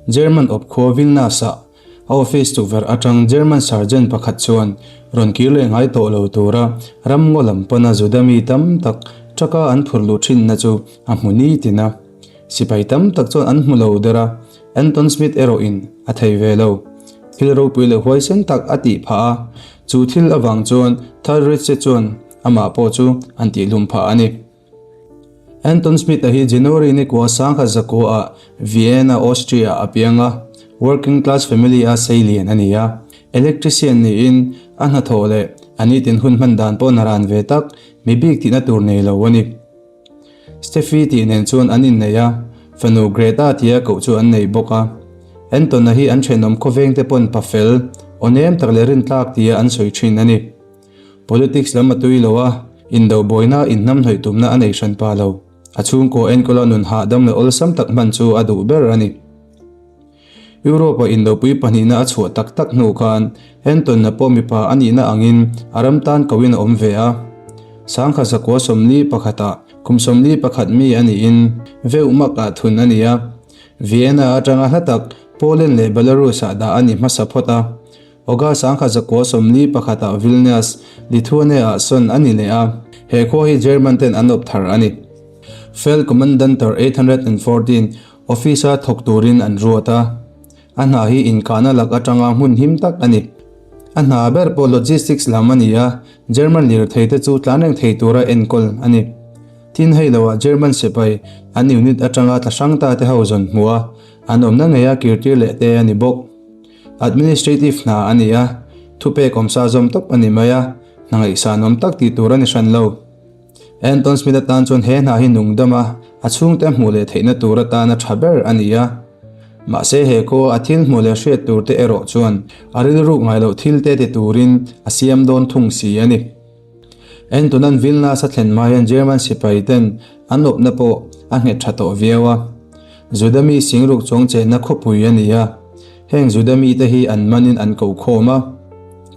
German awp khua Vilnius-ah a office tukverh atang German sergeant pakhat chuan rawn kir leh ngai tawh lo tura ramngaw lam pana Juda mi tam tak truck-a an phur luh thinna chu a hmu nitin a. Sipai tam tak chuan an hmu lo der a, Anton Smith erawhin a thei ve lo. Thil ropui leh huaisen tak a tih phah a, chu thil avang chuan Third Reich-te chuan amah pawh chu an tihlum phah a ni. Anton Smith-a hi January ni kua sangkhat zakua-ah Vienna, Austria-ah a piang a, working class family-a seilian a ni a. Electrician niin a hnathawh leh a nitin hun hman dan pawh naran ve tak, mi bik tihna tur nei lo a ni. Steffi tih nen chuan an innei a, fanu Greta tia koh chu an nei bawk a. Anton-a hi an thenawm khawvengte pawn pa fel, aw nem tak leh rintlak tia an sawi thin a ni. Politics lam a tui lo a, indo buaina inhnamhnawih tumna a nei hran pa lo. A chhungkaw enkawla nun hahdam leh awlsam tak hman chu a duh ber a ni. Europe-a indopui pahnihna a chhuah tak tak hnu khan Anton-a pawh mipa a nihna angin a ram tan koin a awm ve a. Sangkha zakua 41-ah kum 41 mi a niin Veuhmak-ah thun a ni a. Vienna atanga hla tak Poland leh Belarus-ah dah a ni hmasa phawt a. August sangkha zakua 41-ah Vilnius, Lithuania-ah sawn a ni leh a. He khua hi German ten an awp thar a ni. Feldkommandantur 814 Office-a thawk turin an ruat a, a hna hi inkahna lak atanga hmun him tak a ni. A hna ber pawh logistics lam a ni a, German lirthei te chu tlan reng thei tura enkawl a ni. Tin hei loah German sipai an unit atanga tla hrang ta te ho zawn hmuh a, an awmna ngeia kirtir leh te a ni bawk. Administrative hna a ni a, thupek awmsa zawm tawp a ni mai a, hna ngaihsanawm tak tih tur a ni hran lo. Anton Smith atan chuan he hna hi nungdam a, a chhungte hmuh leh theihna tur atana tha ber a ni a. Mahse he khaw a thil hmuh leh hriat tur te erawh chuan a rilruk ngai loh thil te ti turin a siam dawn thung si a ni. Anton-a'n Vilnius a thlen hma hian German sipai ten an awpna pawh a nghet tha tawh viau a. Juda mi singruk chuang chenna khawpui a ni a. Heng Juda mite hi an manin an ko khawm a.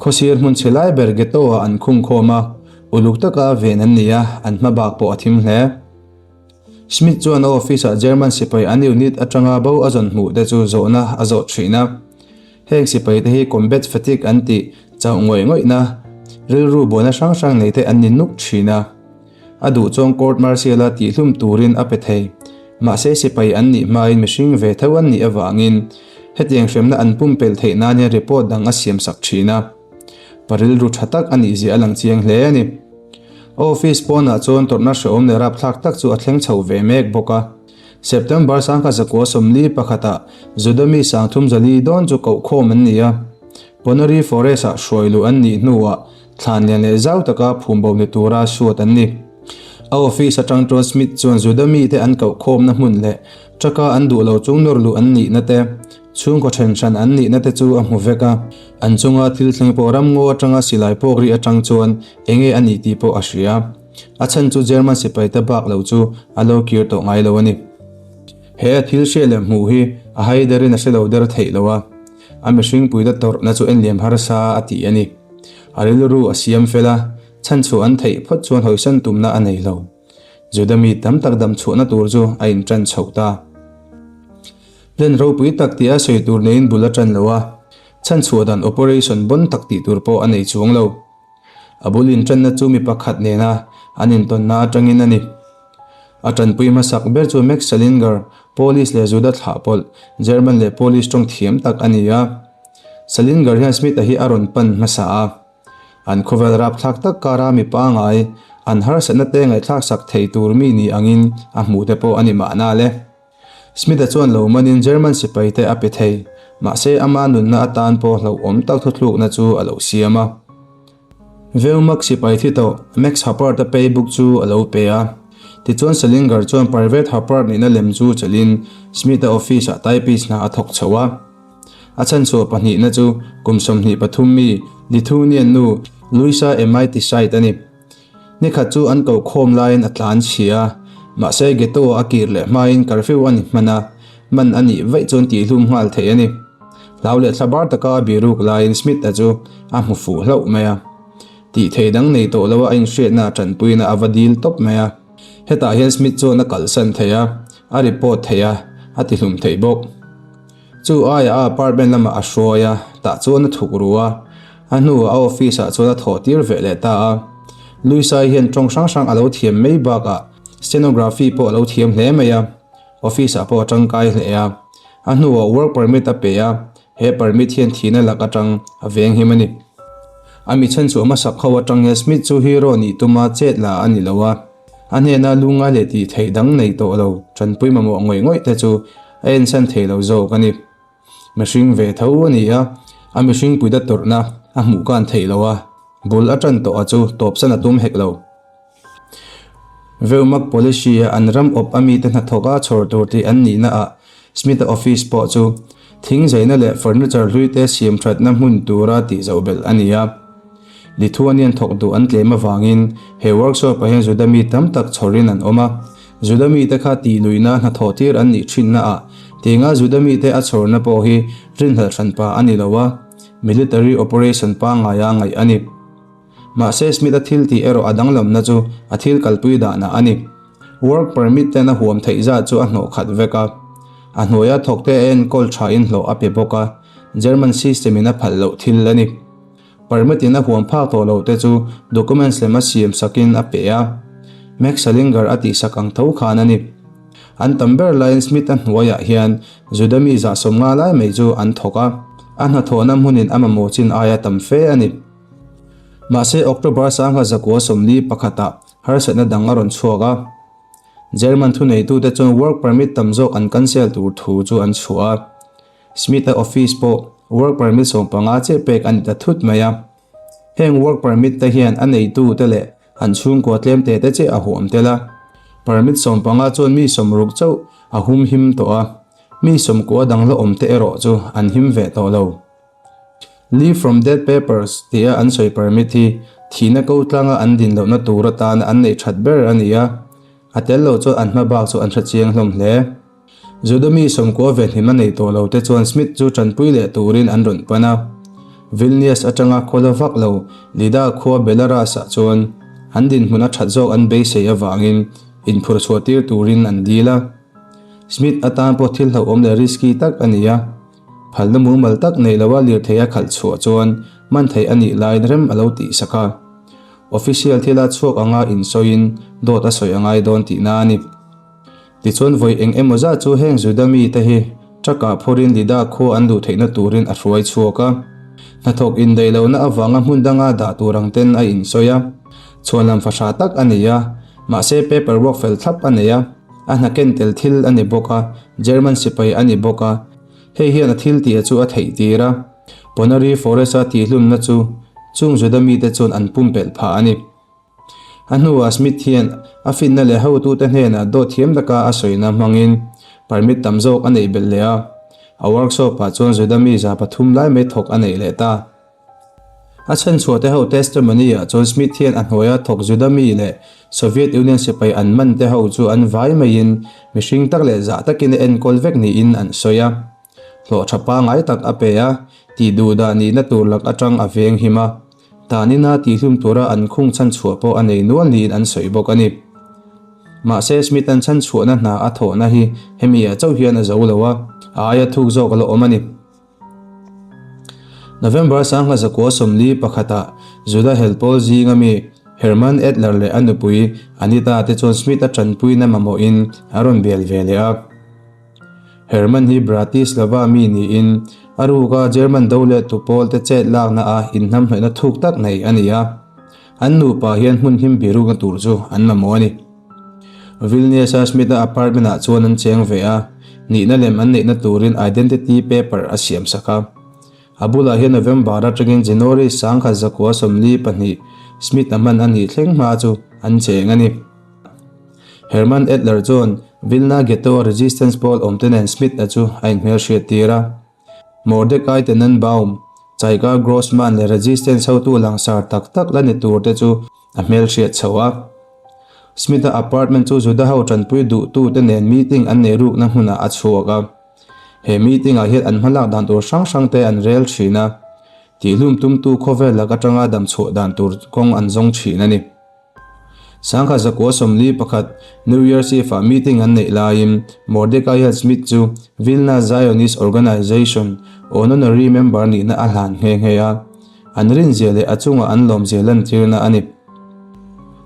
Khawsir hmun chhe lai ber ghetto-ah an khung khawm a. Uluk taka ven an ni a, an hma bak pawh a thim hle. Schmidt chuan a office-ah German sipai an unit atanga bo a zawn hmuh te chu zawhna a zawh thin a. Heng sipai te hi combat fatigue an tih chauh ngawih ngawihna, rilru buaina hrang hrang nei te an ni nuk thin a. A duh chuan court martial-a tihhlum turin a pe thei. Mahse sipai an nih hmain mihring ve tho an nih avangin hetiang hremna an pumpelh theih nan hian report dang a siamsak thin a. Pa rilru tha tak a nih zia a lang chiang hle a ni. A office pawnah chuan tawrhna hrehawm leh rapthlak tak chu a thleng chho ve mek bawk a. September 1941-ah Juda mi 30 dawn chu kohkhawm an ni a. Ponary Forest-ah hruai luh an nih hnuah thlan lian leh zau taka phumbo ni tura suat an ni. A office atang chuan Smith chuan Juda mite an kohkhawmna hmun leh truck-a an duh lo chung nawr luh an nihna te, Chhungkaw then hran an nihna te chu a hmu vek a, an chunga thil thleng pawh ramngaw atanga silai pawk ri atang chuan enge a nih tih pawh a hria. A chhan chu German sipai te bak lo chu a lo kir tawh ngai lo a ni. He a thil hriat leh hmuh hi a hai derin a hre lo der theih lo a, a mihringpuite tawrhna chu enliam harsa a ti a ni. A rilru a siam fel a, chhanchhuah an theih phawt chuan hawisan tumna a nei lo. Juda mi tam tak damchhuahna tur chu a intan chhoh ta. Plan ropui tak tia sawi tur neiin bul a tan lo a, chhanchhuah dan operation bon tak tih tur pawh a nei chuang lo. A bul intanna chu mi pakhat nena an intawnna atangin a ni. A tanpui hmasak ber chu Max Salinger, Polish leh Juda thlah pawlh, German leh Polish tawng thiam tak a ni a. Salinger hian Smith-a hi a rawn pan hmasa a. An khawvel rapthlak tak kara mi pangai, an harsatna te ngaihthlak sak thei tur mi ni angin a hmuh te pawh a ni mahna le. Smith-a chuan lo manin German sipai te a pe thei, mahse ama nunna atan pawh hlauhawm tak thuthlukna chu a lo siam a. Wehrmacht sipai thi tawh Max Huppert-a paybook chu a lo pe a. Tichuan Salinger chuan Private Huppert nihna lem chu chelhin Smith-a office-ah typist hna a thawk chho a. A chhanchhuah pahnihna chu kum 23 mi Lithuanian nu Luisa Emaitisite a ni. Nikhat chu an koh khawm laiin a tlan chhia a, mahse ghetto-a a kir leh hmain curfew a ni hman a, man a nih vaih chuan tihhlum nghal theih a ni. Hlau leh thla bar taka a biruk laiin Smith-a chu a hmu fuh hlauh mai a. Tih thei dang nei tawh loa a inhriatna a tanpuina a va dil tawp mai a. Hetah hian Smith chuan a kalsan thei a, a report thei a, a tihlum thei bawk. Chu aiah a apartment lamah a hruai a, tah chuan a thuk ru a. A hnuah a office ah chuan a thawh tir ve leh ta a. Luisa hian tawng hrang hrang a lo thiam mai bakah stenography pawh a lo thiam hle mai a, office ah pawh a tangkai hle a. A hnuah work permit a pe a, he permit hian thihna lak atang a veng him a ni. A mi chhan chhuah hmasak ho atang hian Smith chu hero nih tuma chet la a ni lo a, a hnena lungngai leh tih theih dang nei tawh lo tanpui mamawh ngawih ngawih te chu a ensan thei lo zawk a ni. Mihring ve tho a ni a, a mihring puida tawrhna a hmuh kan theih lo a, bul a tan tawh a chu tawpsan a tum hek lo. Veumak Policy-a an ram awp a mite hnathawk a chhawr tur tih an nihna ah Smith-a office pawh chu thing zaina leh furniture hluite siam thatna hmun tura tih zoh belh a ni a. Lithuanian thawk duh an tlem avangin he workshop ah hian Juda mi tam tak chhawrin an awm a. Juda mite kha tih luihna hnathawh tir an nih thinna ah tinga Juda mite a chhawrna pawh hi rinhlelh hranpa a ni lo a, military operation pangngaia ngaih a ni. Mahse Smith-a thil tih erawh a danglamna chu a thil kalpui danah a ni. Work permit ten a huam theih zat chu a hnawh khat vek a. A hnuaia thawkte a enkawl thain hlawh a pe bawk a, German system in a phalh loh thil a ni. Permit in a huam phak tawh loh te chu documents lem a siam sakin a pe a. Max Salinger a tihsak ang tho khan a ni. An tam ber laiin Smith-a hnuaiah hian Juda mi zahsawm nga lai mai chu an thawk a, a hnathawhna hmunin a mamawh chin aia tam fe a ni. Mahse, October sangha zakua 41 ah harsatna dang a rawn chhuak a. German thuneitute chuan work permit tam zawk an cancel tur thu chu an chhuah a. Smith-a office pawh work permit 15 chiah pek a ni ta thut mai a. Heng work permit te hian a neitute leh an chhungkua tlem te te chiah a huam tel a. Permit 15 chuan mi 60 chauh a hum him tawh a, mi 90 dang la awm te erawh chu an him ve tawh lo. Leave from death papers tia an sawi permit hi thihna ko tlanga an din lohna tur atana an neih that ber a ni a, a tel lo chuan an hma bak chu an hre chiang hlawm hle. Juda mi 90 ve hnim a nei tawh lo te chuan Smith chu tanpui leh turin an rawn pan a. Vilnius atanga khaw la vak lo Lida khua Belarus ah chuan an dinhmun a that zawk an beisei avangin inphur chhuah tir turin an dil a. Smith atan pawh thil hlauhawm leh risky tak a ni a. Phalna mumal tak nei loa lirthei a khalh chhuah chuan man theih a nih laiin rem a lo tih sak a. Official thila chhuak anga insawiin dawt a sawi a ngai dawn tihna a ni. Tichuan vawi eng emaw zat chu heng Juda mite hi truck ah phawrin Lida khua an duh theihna turin a hruai chhuak a. Hnathawk indaih lohna avanga hmun danga dah tur ang ten a insawi a. Chhuanlam fahrah tak a ni a, mahse paper work fel thlap a nei a. A hna ken tel thil a ni bawk a, German sipai a ni bawk a, hei hian a thil tih chu a theih tir a. Ponary Forest-a tihhlumna chu chung Juda mite chuan an pumpelh phah a ni. A hnuah Smith hian a finna leh hotute hnenah dawt thiam taka a sawina hmangin permit tam zawk a neih belh leh a, a workshop-ah chuan Juda mi 300 lai mai thawk a neih leh ta. A chhanchhuah te ho testimony ah chuan Smith hian a hnuaia thawk Juda mi leh Soviet Union sipai an man te ho chu an vai maiin mihring tak leh zah takin a enkawl vek niin an sawi a. Hlawh tha pangngai tak a pe a, tih duh dah nihna tur lak atang a veng him a. Tanina tihhlum tura an khung chhanchhuah pawh a nei nual niin an sawi bawk a ni. Mahse Smith an chhanchhuahna hna a thawhna hi hemi ah chauh hian a zo lo a, a aia thuk zawk a la awm a ni. November 1941 ah Juda helpawl zinga mi Hermann Adler leh a nupui Anita te chuan Smith a tanpuina mamawhin a rawn bel ve leh a. Hermann hi Bratislava mi niin a ruka German do leh tupawl te chet lakna a inhnamhnawihna thuk tak nei a ni a. An nupa hian hmun him birukna tur chu an mamawh a ni. Vilnius-a Smith-a apartment-ah chuan an cheng ve a, nihna lem an neihna turin identity paper a siam sak a. A bulah hian November atangin January 1942 Smith-a hman a nih thleng hma chu an cheng a ni. Hermann Adler chuan Vilna Ghetto-a resistance pawl awmte nen Smith-a chu a inhmelhriat tir a. Mordecai Tenenbaum, Chaika Grossman leh resistance hotu langsar tak tak la ni turte chu a hmelhriat chho a. Smith-a apartment chu Juda ho tanpui duhtute nen meeting an nei rukna hmunah a chhuak a. He meeting-ah hian an hmalak dan tur hrang hrangte an rel thin a, tihlum tumtu khawvel lak atanga damchhuah dan tur kawng an zawng thin a ni. 1941 New Year's Eve-ah meeting an neih laiin Mordecai hian Smith chu Vilna Zionist Organization honorary member nihna a hlan nghe nghe a, an rinzia leh a chunga an lawmzia lantirna a ni.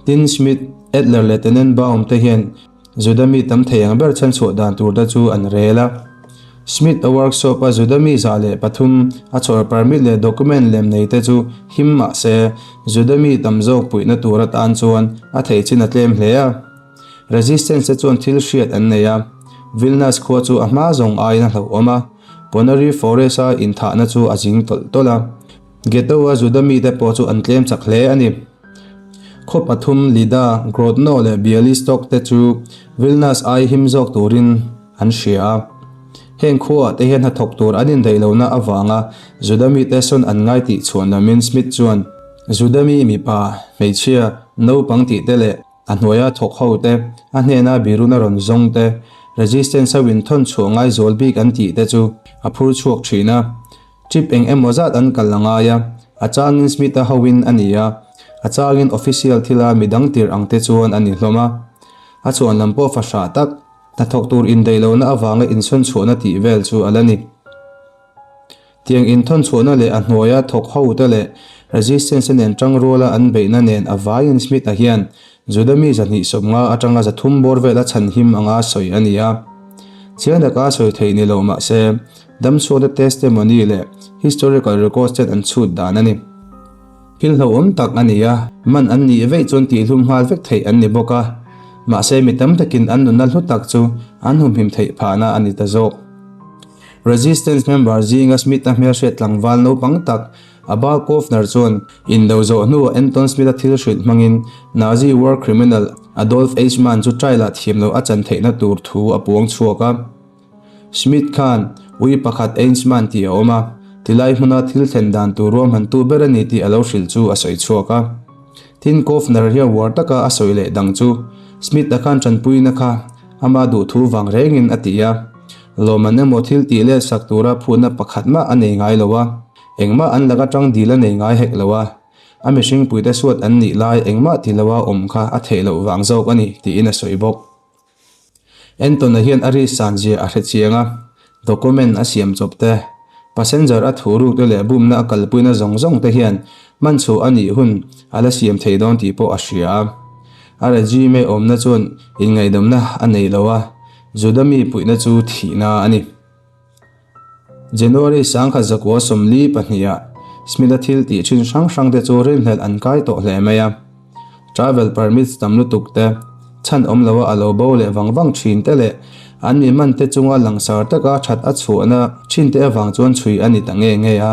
Tin, Smith, Adler leh Tenenbaum te hian Juda mi tam thei ang ber chhanchhuah dan tur te chu an rel a. Smith a workshop a Juda mi 103 a chhawr permit leh document lem nei te chu him mah se, Juda mi tam zawk puihna tur atan chuan a theih chin a tlem hle a. Resistance te chuan thil hriat an nei a, Vilnius khua chu a hma zawng aiin a hlauhawm a, Ponary Forest a inthahna chu a zing tawlh tawlh a. Ghetto a Juda mite pawh chu an tlem chak hle a ni. Khaw pathum Lida, Grodno leh Bialystok te chu Vilnius ai him zawk turin an hria a. Heng khuaah te hian hnathawk tur an indaih lohna avanga Juda mite sawn an ngai tih chhuan lamin Smith chuan Juda mi mipa, hmeichhia, naupang tih te leh a hnuaia thawk ho te, a hnena biruna rawn zawng te, resistance ho inthawn chhuah ngai zual bik an tih te chu a phur chhuak thin a. Trip eng emaw zat an kal a ngai a, a changin Smith-a hoin a ni a, a changin official thila midang tirh ang te chuan a ni hlawm a. A chhuan lam pawh fahrah tak, hnathawk tur indaih lohna avanga insawn chhuahna tih vel chu a la ni. Tiang inthawn chhuahna leh a hnuaia thawk ho te leh Resistance-a nen tangruala an beihna nen a vaiin Smith-a hian Juda mi 250 atanga 300 bawr vel a chhanhim anga sawi a ni a. Chiang taka sawi theih ni lo mah se, Damchhuakte testimony leh historical records ten an chhut dan a ni. Thil hlauhawm tak a ni a, man an nih veih chuan tihhlum nghal vek theih an ni bawk a, mahse mi tam takin an nunna hlu tak chu an humhim theih phahna a ni ta zawk. Resistance member zinga Smith-a hmelhriat tlangval naupang tak Abba Kovner chuan indo zawh hnuah Anton Smith-a thil hrilh hmangin Nazi war criminal Adolf Eichmann chu trial-ah thiam loh a chan theihna tur thu a puang chhuak a. Smith khan ui pakhat Eichmann tih a awm a, tilai hmuna thil thlen dan tur ruahmantu ber a ni tih a lo hrilh chu a sawi chhuak a. Tin, Kovner hian uar taka a sawi leh dang chu Smith-a khan tanpuina kha ama duhthu vang rengin a ti a, lawmman emaw thil tih let sak tura phutna pakhat mah a nei ngai lo a, engmah an lak atang dil a nei ngai hek lo a, a mihring puite suat an nih lai engmah ti loa awm kha a theih loh vang zawk a ni tiin a sawi bawk. Anton-a hian a ri san zia a hre chiang a, document a siam chawp te, passenger a thu ruk te leh bumna a kalpuina zawng zawng te hian man chhuah a nih hun a la siam thei dawn tih pawh a hria a. A regime awmna chuan inngaihdomna a nei lo a, Juda mi puihna chu thihna a ni. January 1942 ah Smith-a thil tih thin hrang hrang te chu rinhlelh an kai tawh hle mai a. Travel permits tam lutuk te, chhan awm loa a lo bo leh vang vang thin te leh an mi man te chunga langsar taka that a chhuahna thin te avang chuan chhui a ni ta nge nge a.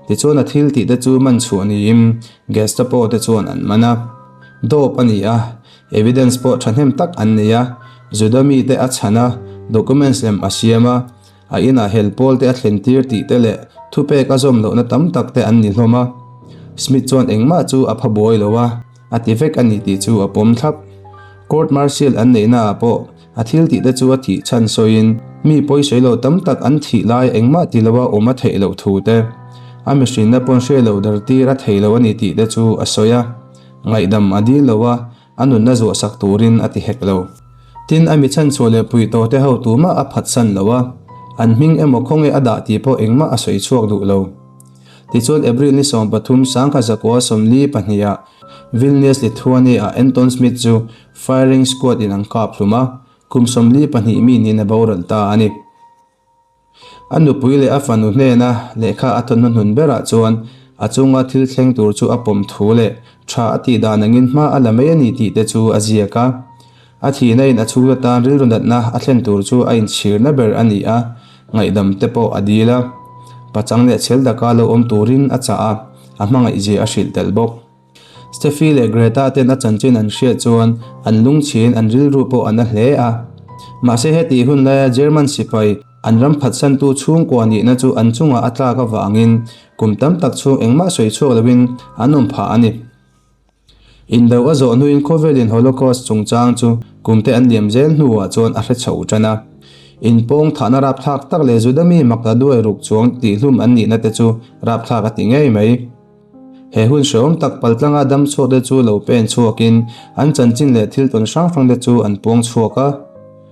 Tichuan a thil tih te chu man chhuah niin Gestapo te chuan an man a. Dawp a ni a, evidence pawh thahnem tak an nei a, Juda mite a chhan a, documents lem a siam a, A inah hel pawl te a thlen tir tih te leh thupek a zawm lohna tam tak te an ni hlawm a. Smith chuan engmah chu a pha buai lo a, a ti vek a ni tih chu a pawm thlap. Court martial an neihna ah pawh a thil tih te chu a thih chhan sawiin mi pawisawi lo tam tak an thih lai engmah ti loa awm a theih loh thu te, a mihrinna pawn hre lo der tir a thei lo a ni tih te chu a sawi a. Ngaihdam a dil lo a, A nunna zuahsak turin a ti hek lo. Tin, a mi chhanchhuah leh pui tawh te ho tumah a phatsan lo a, an hming emaw khawnge a dah tih pawh engmah a sawi chhuak duh lo. Tichuan April ni 13, 1942 ah Vilnius, Lithuania ah Anton Smith chu firing squad in an kap hlum a, kum 42 mi niin a boral ta a ni. A nupui leh a fanu hnena lehkha a thawn hnuhnun berah chuan a chunga thil thleng tur chu a pawm thu leh tha a tih dan angin hma a la mai a ni tih te chu a ziak a. A thihna in a chhung atan rilru natna a thlen tur chu a inchhirna ber a ni a, ngaihdam te pawh a dil a. Pachang leh chhel taka lo awm turin a chah a, a hmangaihzia a hrilh telh bawk. Steffi leh Greta ten a chanchin an hriat chuan an lungchhiin an rilru pawh a na hle a. Mahse hetih hun laia German sipai an ram phatsantu chhungkua nihna chu an chungah a tlak avangin kum tam tak chhung engmah sawi chhuak loin an awm phah a ni. Indo a zawh hnuin khawvelin Holocaust chungchang chu kumte an liam zel hnuah chuan a hre chho tan a. Inpawng thahna rapthlak tak leh Juda mi mak la duai ruk chuang tihhlum an nihna te chu rapthlak a ti ngei mai. He hun hrehawm tak paltlanga dam chhuakte chu lo pen chhuakin an chanchin leh thil tawn hrang hrangte chu an puang chhuak a.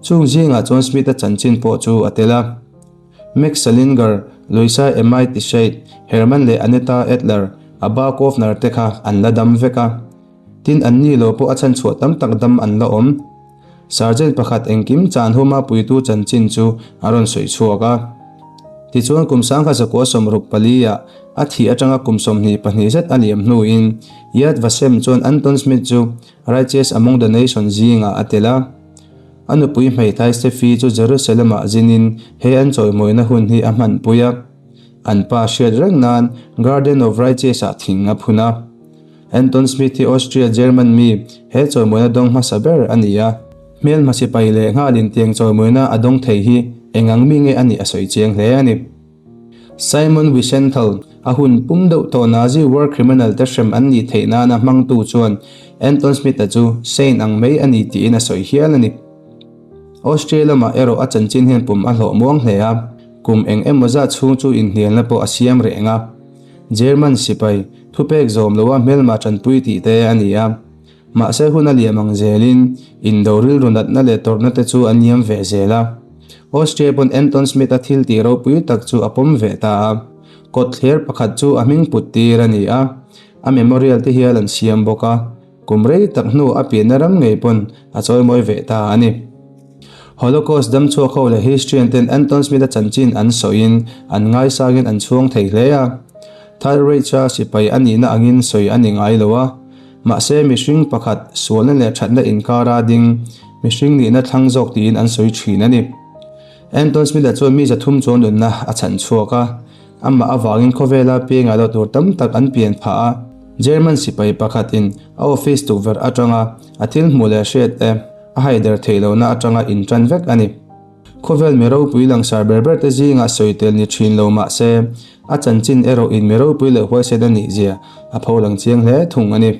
Chung zingah chuan Smith-a chanchin pawh chu a tel a. Max Salinger, Luisa Emai Tischeit, Hermann leh Aneta Adler, Abba Kovner te kha an la dam vek a. Tin, anni lo pawh a chhanchhuah tam tak dam an la awm. Sergeant pakhat engkim chan huma puitu chanchin chu a rawn sawi chhuak a. Tichuan kum sangkhat zakua 64 ah a thih atanga kum 22 zet a liam hnuin Yad Vashem chuan Anton Smith chu Righteous Among the Nations zingah a tel a. A nupui hmeithai Steffi chu Jerusalem-ah zinin he an chawimawina hun hi a hmanpui a. An pa hriat reng nan Garden of Righteous-ah thing a phun a. Anton Smith hi Austria German mi he chawimawina dawng hmasa ber a ni a. Hmelhma sipai leh nghalin tiang chawimawina a dawng thei hi eng ang mi nge a nih a sawi chiang hle a ni. Simon Wiesenthal, a hun pum deuh tawh Nazi war criminal te hrem an nih theih nana hmangtu chuan Anton Smith-a chu saint ang mai a ni tiin a sawi hial a ni. Austria lamah erawh a chanchin hian pum a hlawh muang hle a, kum eng emaw zat chhung chu inhnialna pawh a siam reng a. German sipai thupek zawm loa hmelma tanpui tih te a ni a. Mahse hun a liam ang zelin indo rilru natna leh tawrhna te chu a niam ve zel a. Austria pawn Anton Smith-a thil tih ropui tak chu a pawm ve ta a. Kawtthler pakhat chu a hming put tir a ni a. A memorial te hial an siam bawk a. Kum rei tak hnu a pianna ram ngei pawn a chawimawi ve ta a ni. Holocaust damchhuak ho leh Histrian ten Anton Smith-a chanchin an sawiin an ngaisangin an chhuang thei hle a. Third Reich-a sipai a nihna angin sawi a ni ngai lo a. Mahse mihring pakhat sualna leh thatna inkara ding mihring nihna thlang zawk tiin an sawi thin a ni. Anton Smith-a chuan mi 300 chuan nunna a chhan chhuak a. Amah avangin khawvela pianga lo tur tam tak an pian phah a. German sipai pakhatin a office tukverh atanga a thil hmuh leh hriat e. A haider theih lohna atanga intan vek a ni. Khawvel mi ropui langsar ber ber te zingah sawi tel ni thin lo mah se, a chanchin erawh in mi ropui leh huaisen a nih zia a pho lang chiang hle thung a ni.